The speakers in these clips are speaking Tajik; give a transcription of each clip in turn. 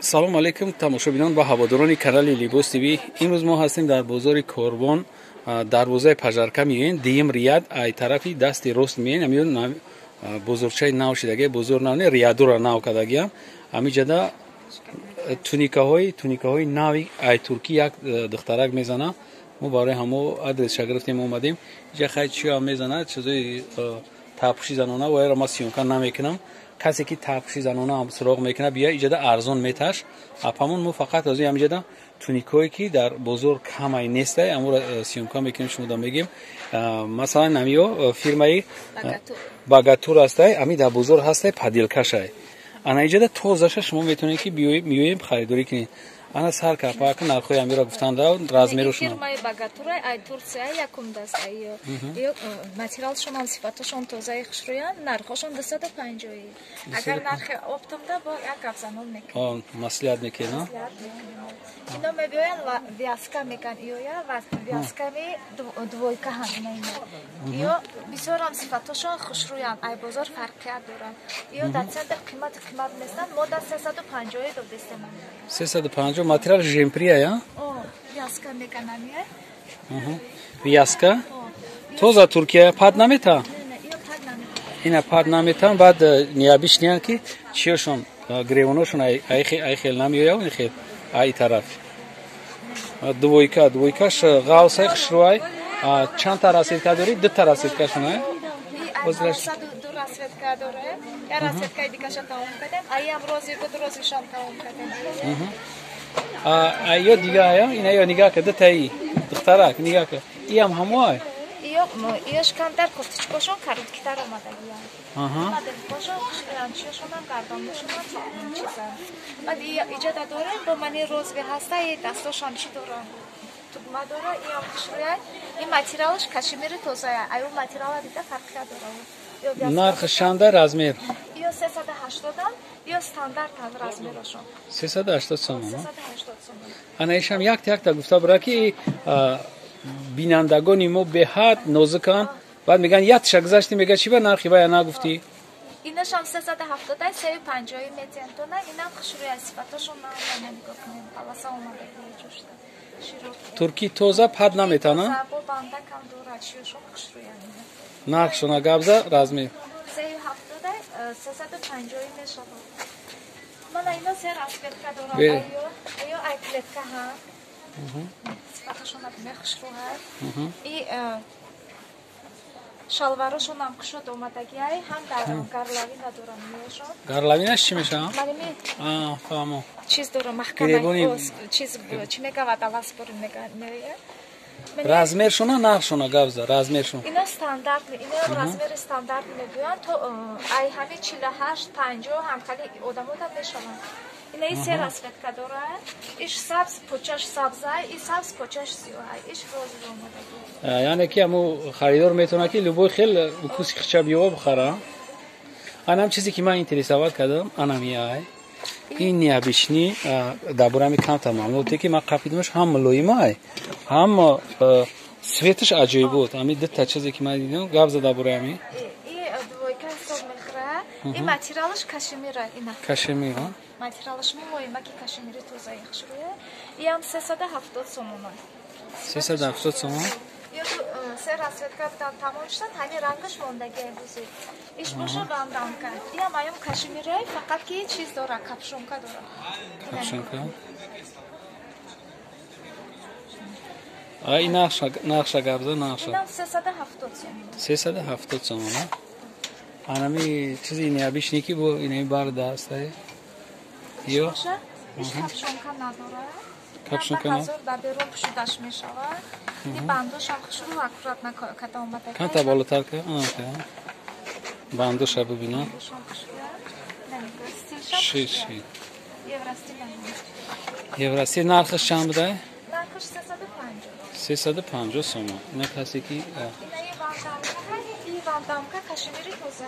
Салом алейкум тамошобинон ва ҳаводорони канали Либос ТВ. Имрӯз мо ҳастем дар бозори Корвон, дарвозаи Пажарка меоем, дуюм ряд, ай тарафи дасти рост меоем. Ҳамин бозорчаи нав шидаги, бозор нав не, рядура нав кардагиам. Ҳамиҷада туникаҳои нави ай туркӣ як духтарак мезана. Мо барои ҳамо адресша гирифтем, омадем. Иҷа хай чиам мезана, чизои тапуши занона, вайро ма съёмка намекунам. Касе ки тапуши занона ҳам суроғ мекунад, бия иҷада арзон меташ. Апамон мо фақат аз ҳамиҷада туникое ки дар бозор камай нестай, аморо съёмка мекунем, шумо мегем. Масалан, ҳамиё фирмаи Багатур ҳастай, ами дар бозор ҳастай, падилкашай. Ана иҷада тозаша шумо метавонед ки биёем харидорӣ кунед. Ана сар карпака нархҳои амиро гуфтанда, размерушон. Фирмаи Багатура ай Турция якум даст ай. Ё материалшон ҳам сифаташон тозаи хушрӯянд, нархошон 250. Агар нархи оптомда бо як гапзанон мекунем. Маслиҳат мекунем. Ино мебиёянд вязка мекан иёя ва вязками двойка ҳам ина ино. Иё бисёр ҳам сифаташон хушрӯянд, ай бозор фарқият доранд. Иё дар центр қимати қимат нестанд, мо дар 350 додестем. 350 материал жемприя, я? О, вязка меканамия. Вязка? Тоза Туркия пад намета? Ина пад наметан, баъд необычныян ки чиёшон, гревоношон ай хел намеояв, ин хел ай тараф. Двойка, двойкаш ғавсай хушрӯай. Чанд та расцветка дорӣ? Ду та расцветкашон, ай? Ду расцветка дорем. Я расцветкаи дигаша тамом кардем. Ай ам рози буд, розишам тамом кардем. Ё дига ая, ина ё нигаҳ ка, дутаи духтарак нигаҳ ка. Иам ҳамоай? Иёш камтар кофтичкошон короткитар омадагиянд. Моделкошон хушрӯянд, чиёшонам гардонашонам чизанд. Баъд иҷода дорем, бо мани розви ҳаста, и дастошон чӣ доранд? Тугма дора, иам хушрӯянд. Ин материалаш кашемири тозая. Ай ӯ материала дида фарқият дора. Нархи чанда размер? Ё 380-ам, ё стандартан размерашон. 380 сомон. 380 сомон. Ана ишам якта гуфта бура ки бинандагони мо беҳад нозуканд. Баъд мегӯянд якша гузашти, мегӯяд чӣ ба нархи вая нагуфтӣ? Инашам 370, 350 метиҳанд тона, инам хушрӯя, сифатошон на нигоҳ кунем. Аласа омадагии ҷушта. Туркӣ тоза пад наметана? Бо бандакам дора, чиёшон хушрӯянд. Нархшона гапза, размер. 370, 350 мешавад. Мана ино се расцветка дорам. Ё ай клетка ҳам. Сифаташон мехушрӯҳад. И шалварошон ҳам кушод омадагиай, ҳам гарлавина дорам иёшон. Гарлавинаш чӣ мешавад? Маними фаҳмо. Чиз дорам, маҳкама чиз чӣ мегавад, алас бор меояд. Размершона, нархшона гапза, размершон. Ино стандарт, ино размери стандарт мегӯянд, то ай ҳами 48, 50 ҳам хали одамода мешаванд. Ина и се расцветка дорад. Иш сабз, почаш сабзай, и сабз почаш сиёҳай, иш розовый омадагӣ. Яъне ки ҳамо харидор метавонад ки любой хел укуси хича биёва бихара. Анам чизе ки ман интересовать кардам, анам яй. Ин необычный, дар бораи ҳами камтар маълумоте ки ман қапидимаш, ҳам мулоимай, ҳам цветаш аҷоиб буд. Ҳами дута чизе ки ман дидам, гап зада бораи ҳами. И двойка ҳисоб мехӯрад. И материалаш кашемира ина. Кашемир, а? Материалаш мулоимаки кашемири тозаи хушрӯя. Иам 370 сомон. 370 сомон? Ё се расцветка будан тамом шудан, ҳамин рангаш мондагиай бузи. Иш боша бандамка. Иам аём кашемирай, фақат ки чиз дора, капшонка дора. Капшонка? Ай нархша гапза, нархша. Инам 370 сомон. 370 сомон, а? Анами чизи необычный ки бо инами бар дастай. Ё? Иш капшонка надора. Капшонка на? Дар берун пӯшидаш мешавад. И бандошам хушрӯ аккуратно када омадагӣ. Канта болотар ка? Бандоша бибина. Ши, ши. Евростил нархаш чанд будай? Нархаш 350. 350 сомон. Ина касе ки ина и бандамка, и бандамка кашемири тоза.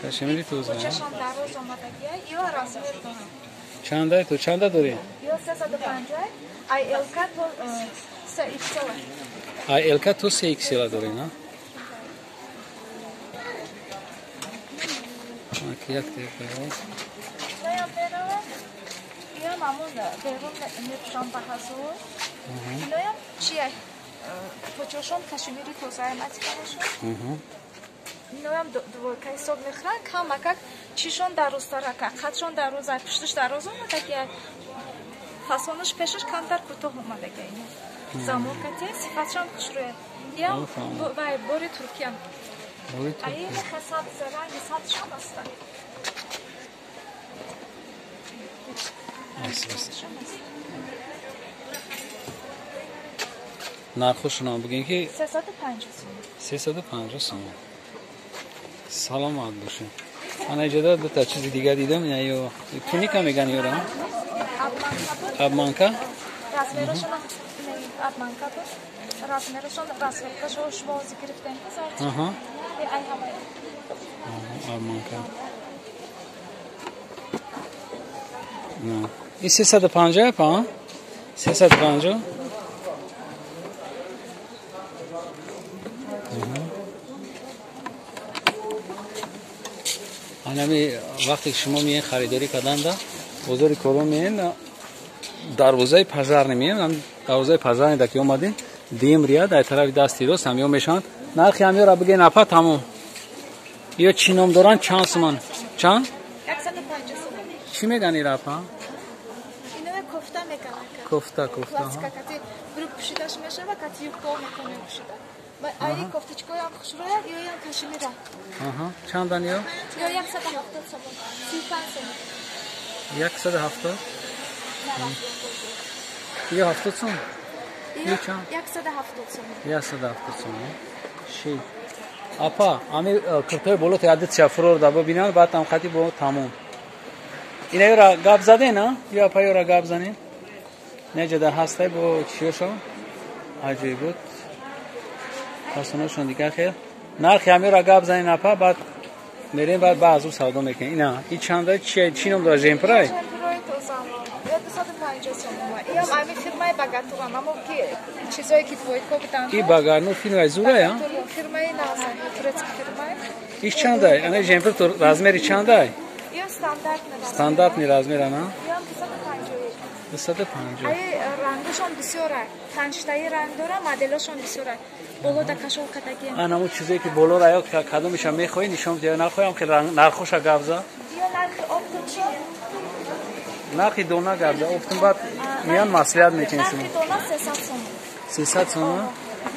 Кашемири тоза. Почашон дароз омадагӣ, ё размер дорам. Чанда ту чанда дорӣ? Ё 350, ай ЛК то 3XL. Ай ЛК то 3XL дорӣ, на? Як ҳамон берун мепӯшам ба ҳазур. Иноям чия? Почошон кашмири тозаи матиканашон. Иноям двойка ҳисоб мехӯранд, камакак чишон дарозтарака, қадшон дароз, пушташ дароз омадаги, фасонаш пешаш камтар кӯтоҳ омадаги. Ино замон кате сифатшон хушрӯя. Иям вай бори Туркия. Аи сабз ранги сабзшон астанд. Нархошонам бигӯем ки 350 сомон. 350 сомон. Саломат бошед. Ана иҷода дута чизи дига дидам, ё туника меган ёра? Обманка? Размерашон обманка буд. Размерашон расцветкашо шумо ҳозир гирифтем ки зард. Аҳа. Ай ҳамаи. Обманка. И 350 па? 350? Анами вақте ки шумо миен харидорӣ карданда, бозори Корвон миен, дарвозаи пожарни миен, дарвозаи пожарни да ки омадин, дим рия дар тарафи дасти рост ҳамё мешаванд. Нархи ҳамёра бигӯен апа тамом. Ё чӣ ном доранд, чанд суман? Чанд? 150 сомон. Чӣ меган ира апа? Иноя кофта меган. Кофта, кофта. Классика кати брюк пӯшидаш мешава, кати юбка мекунем пӯшида. Ай кофтачкоям хушрӯя, ёям кашмира. Аҳа, чандан ё? Ё 170 сомон. 35 сомон. 170? Ё 70 сомон? Ё чанд? 170 сомон. 170 сомон. Ши. Апа, ами киртои боло та ядит шафрор да бибинан, баъд там хати бо тамом. Ина ёра гап заден, а? Ё апа ёра гап занен? Неҷа дар ҳастай бо чиёшо? Аҷоиб буд. Фасонашон дигар хел. Нархи ҳамёра гап занен апа, баъд мерем, баъд баъзу савдо мекунем. Ина, и чанда чи ном дора жемпрай? Жемпрой тозамо. Ё 250 сомон. Иам ами фирмаи Багатурам, амо ки чизое ки двойко буданд. И Багарну фирмаи зурай, а? Фирмаи нағзан, турецкий фирмаи. Иш чандай? Ана жемпр то размери чандай? Ё стандартный размер. Стандартный размер ана? Иам 251. 250. Ай рангашон бисёр ай. Панҷтаи ранг дора, моделашон бисёр ай. Боло да кашол кадаги. Ана мо чизе ки боло ра ё кадомиша мехоҳӣ нишон диҳ, нахоҳам ки нархоша гап за. Ё нархи оптом чи? Нархи дона гап за. Оптом баъд миён маслиҳат мекунем шумо. Нархи дона 300 сомон. 300 сомон?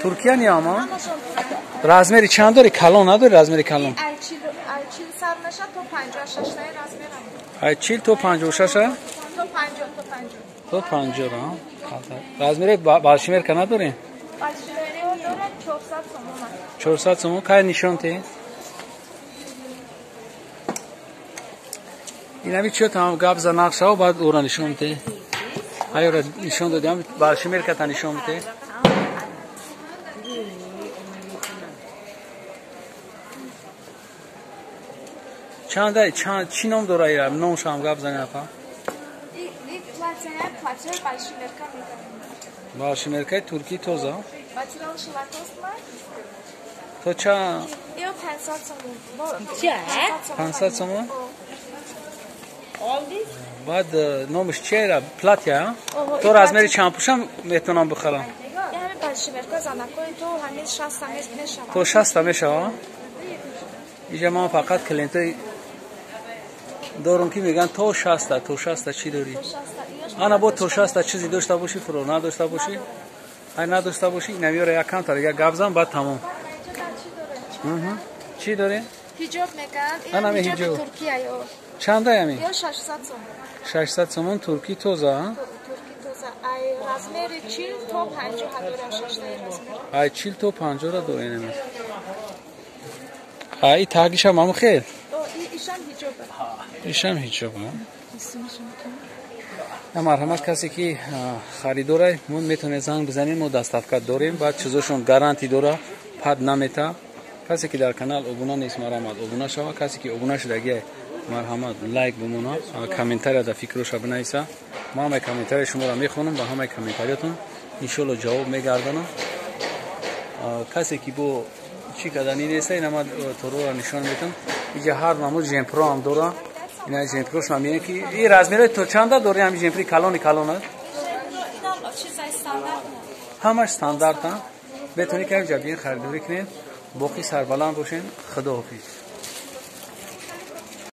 Туркия не ама? Размери чанд дори? Калон надори размери калон? Ай 40 сар меша то 56 таи размерам. Ай 40 то 56 а? То 50, то 50. То 50 а? Размери балшимерка надорем? Балшимерио дорем 400 сомон. 400 сомон кай нишон те? Инами чиё тамом гап за нақшао баъд ӯра нишон те. Ай ӯра нишон додам, балшимерка та нишон те. Чанда чанд чӣ ном дора ира? Номшам гап занӣ апа. И платья, платья балшимерка меган. Балшимеркаи туркӣ тоза? Материал шилатостма. То чанд? Ё 500 сомон. 500 сомон? Баъд номаш чия ира? Платья? То размери чанд пӯшам метавонам бихарам? Ҳамин балшимерка занакои то ҳамин 60 мешавад. То 60 мешавад? Иҷа ман фақат клиентои дорум ки мегӯянд то 60, то 60 чӣ дорӣ? Ана бо то 60 чизе дошта бошӣ, фуро надошта бошӣ. Ай надошта бошӣ, инамёра як камтар як гап зан, баъд тамом. Чӣ дорӣ? Ҳиҷоб мегӯянд. Ана Ин ҳиҷоби ҳиҷоб. Туркия ё. Чандай ами? Ё 600 сомон. 600 сомон туркӣ тоза, а? Туркӣ тоза. Ай размери 40 то 50 дорам, 6 размер. Ай 40 то 50 ра дорем ами. Ай тагишам ам хел. О, ишам ҳиҷоб. Ишам ҳиҷоб, а? Марҳамат, касе ки харидорай, мо метавонед занг бизанед, мо доставка дорем, баъд чизошон гарантӣ дора, пад намета. Касе ки дар канал обуна нест, марҳамат обуна шава. Касе ки обуна шудагиай, марҳамат лайк бимона, комментария да фикроша бинависа. Ма ҳамаи комментарияи шуморо мехонам, ба ҳамаи комментариятон иншоалло ҷавоб мегардонам. Касе ки бо чӣ кардани неста, ина ман торора нишон метам. Иҷа ҳар намуд жемпро ҳам дора. Ина жемприошон мебинем, ки ин размерои то чанда дори, ҳами жемпри калони калона? Ҳамаш стандарт. Метавонед ки ҳамҷа биён, харидорӣ кунед. Боқӣ сарбаланд бошен, худоҳофиз.